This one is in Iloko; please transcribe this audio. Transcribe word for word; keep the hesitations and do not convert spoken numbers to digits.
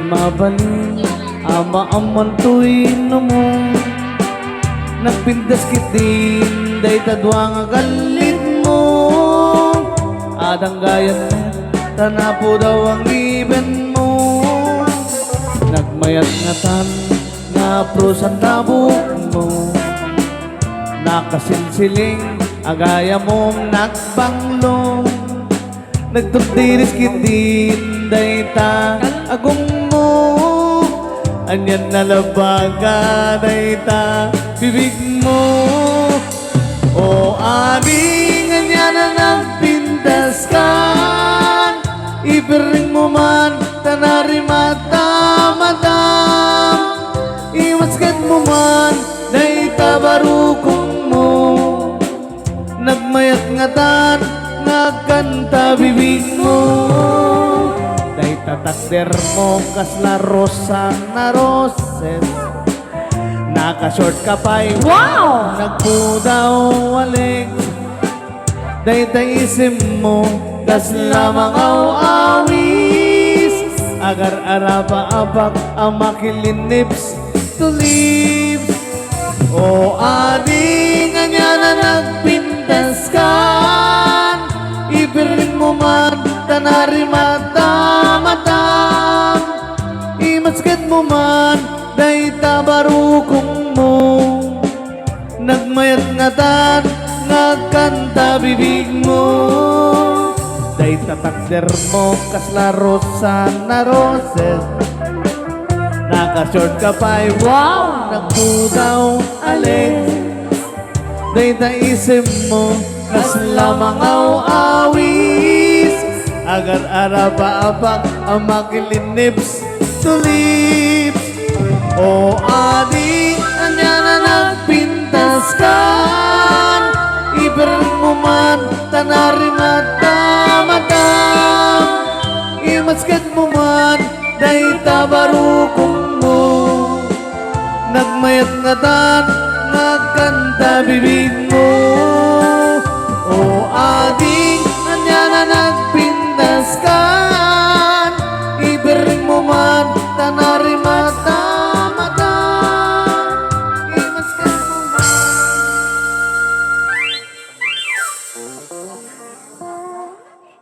Mabalin a maammoan toy numo. Nagpintas ketdin dayta dua nga gallitmo. Adang gayam ta napudaw ang ngibenmo. Nagmayat ngatan nga prusan ta buokmo. Nakasinsiling a gayam nagbanglo. Nagturdiris ketdin dayta agongmo. Anian a labaga dayta bibigmo. O ading, anian a nagpintaskan? Ipiringmo man ta narimatam-atam. Imasketmo man dayta barukongmo. Nagmayat ngatan nga agkanta bibigmo. Dayta takdermo kasla rosa na roses. Naka-short ka pay. Wow! Nagpudaw a legs. Dayta isimmo kasla mangaw-awis. Agar-araba-abak a makilin lips to lips. O ading, anian a nagpintaskan? Ipiringmo man ta narimatam-atam. Imasketmo man dayta barukongmo. Nagmayat ngatan nga agkanta bibigmo. Dayta takdermo kasla rosa na roses. Naka-short ka pay. Wow! Nagpudaw a legs. Dayta isimmo kasla mangaw-awis. Agar-araba-abak a makilin lips to lips. O ading, anian a nagpintaskan? Ipiringmo man ta narimatam-atam. Imasketmo man dayta barukongmo. Nagmayat ngatan nga agkanta bibigmo. O ading, anian a nagpintaskan? Ipiringmo man ta narimatam-atam. Imasketmo man.